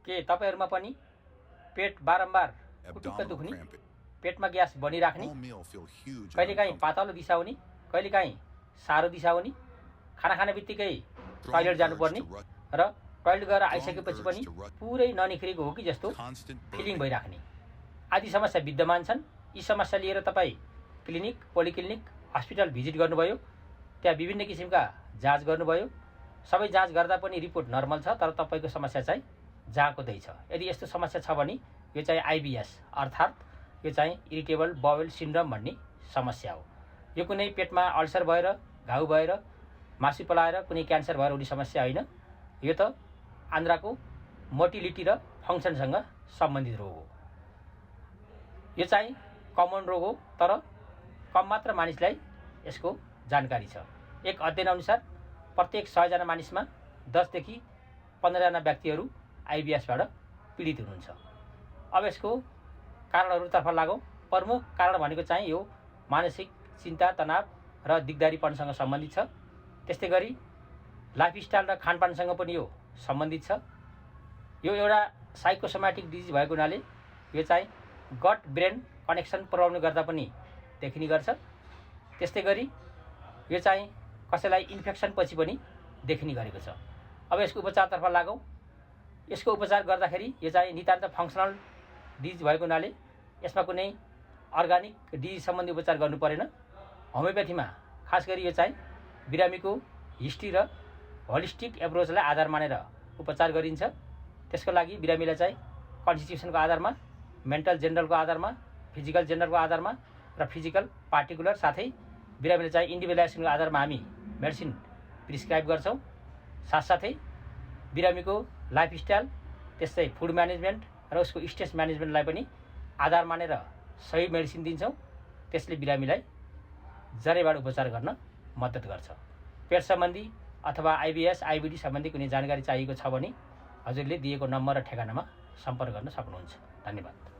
के तपाईहरुमा पनि पेट बारम्बार कुटुक्क दुख्ने, पेटमा ग्यास बनिराख्ने, कहिलेकाहीँ पातलो दिशा हुने, कहिलेकाहीँ सारो दिशा हुने, खाना खाने बित्तिकै टोयलेट जानुपर्ने र टोयलेट गएर आइसकेपछि पनि पुरै ननिख्रेको हो कि जस्तो फिलिङ भइराख्ने आदि समस्या विद्यमान छन्। यी समस्या लिएर तपाई क्लिनिक, पोलिक्लिनिक, हस्पिटल भिजिट गर्नुभयो, त्यहाँ विभिन्न किसिमका जाँच गर्नुभयो, सबै जाँच गर्दा पनि रिपोर्ट नर्मल छ, तर तपाईको समस्या चाहिँ जहाँको त्यही छ। यदि यस्तो समस्या छ भने यो चाहिँ आइबिएस अर्थात् यो चाहिँ इरिटेबल बाउल सिन्ड्रोम भन्ने समस्या हो। यो कुनै पेटमा अल्सर भएर, घाउ भएर, मासु पलाएर कुनै क्यान्सर भएर हुने समस्या होइन। यो त आन्द्राको मोटिलिटी र फङ्सनसँग सम्बन्धित रोग हो। यो चाहिँ कमन रोग हो, तर कम मात्र मानिसलाई यसको जानकारी छ। एक अध्ययन अनुसार प्रत्येक 100 जना मानिसमा 10 देखि 15 जना व्यक्तिहरू आइबिएसबाट पीडित हुनुहुन्छ। अब यसको कारणहरूतर्फ लागौँ। प्रमुख कारण भनेको चाहिँ यो मानसिक चिन्ता, तनाव र दिगदारीपनसँग सम्बन्धित छ। त्यस्तै गरी लाइफस्टाइल र खानपानसँग पनि यो सम्बन्धित छ। यो एउटा साइकोसोमेटिक डिजिज भएको हुनाले यो चाहिँ गट ब्रेन कनेक्सन प्रब्लमले गर्दा पनि देखिने गर्छ। त्यस्तै गरी यो चाहिँ कसैलाई इन्फेक्सन पछि पनि देखिने गरेको छ। अब यसको उपचारतर्फ लागौँ। यसको उपचार गर्दाखेरि यो चाहिँ नितान्त फङ्सनल डिजिज भएको हुनाले यसमा कुनै अर्गानिक डिजिज सम्बन्धी उपचार गर्नु परेन। होमियोप्याथीमा खास गरी यो चाहिँ बिरामीको हिस्ट्री र होलिस्टिक एप्रोचलाई आधार मानेर उपचार गरिन्छ। त्यसको लागि बिरामीलाई चाहिँ कन्स्टिट्युसनको आधारमा, मेन्टल जेनरलको आधारमा, फिजिकल जेनरलको आधारमा र फिजिकल पार्टिकुलर साथै बिरामीलाई चाहिँ इन्डिभिजुअलाइजेसनको आधारमा हामी मेडिसिन प्रिस्क्राइब गर्छौँ। साथसाथै बिरामीको लाइफस्टाइल, त्यस्तै फुड म्यानेजमेन्ट र उसको स्ट्रेस म्यानेजमेन्टलाई पनि आधार मानेर सही मेडिसिन दिन्छौँ। त्यसले बिरामीलाई जरैबाट उपचार गर्न मद्दत गर्छ। पेट सम्बन्धी अथवा आइबिएस, आइबिडी सम्बन्धी कुनै जानकारी चाहिएको छ भने हजुरले दिएको नम्बर र ठेगानामा सम्पर्क गर्न सक्नुहुन्छ। धन्यवाद।